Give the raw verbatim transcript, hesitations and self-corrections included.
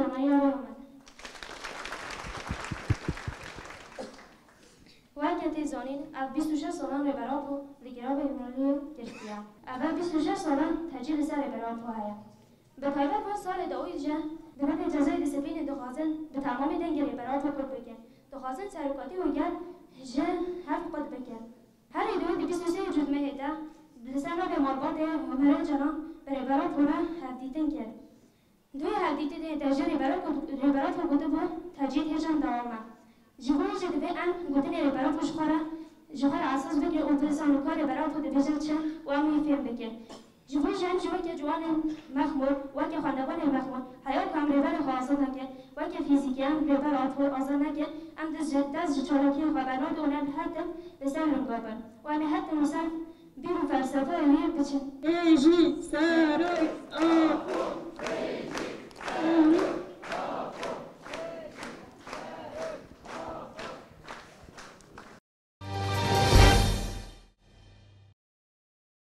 Maria Roma. Weke tê zanîn, ev bîst û şeş salan Rêber Apo li Giravê Îmraliyê girtiye. Ev bîst û şeş salan tecî li ser Rêber Apo heye. Bi taybet van salê dawî jî di binê cezayê disiplînê dixwazin bi temamî dengê Rêber Apo kurt bikin. Dixwazin serokatî û gel ji hev qut bikin. Herî dawî di bîst û sê Cotmehê de li ser navê malbatê Omer Ocalan bi Rêber Apo re hevdîtin kir. Duya hevdîtinê de jî Rêber Apo, Rêber Apo gotibû, tecrîd hêjan dewam e. Ji bo jî divê em gotinê Rêber Apo ji xwe re, ji xwe re esas bikin û bizan û ka Rêber Apo dibêje çi û em wî fêm bikin. Ji bo jî em jî weke ciwanên Mexmûr, weke xwendevanên Mexmûr, heya ku em Rêberê xwe azad nekin, weke fîzîkî em Rêber Apo azad nekin, em dest ji, dest ji çalakiyên xwe bernadin û em her tim li ser ringa bin. Û em ê her tim li ser bîr û felsefeya wî biçin. Ê jî serok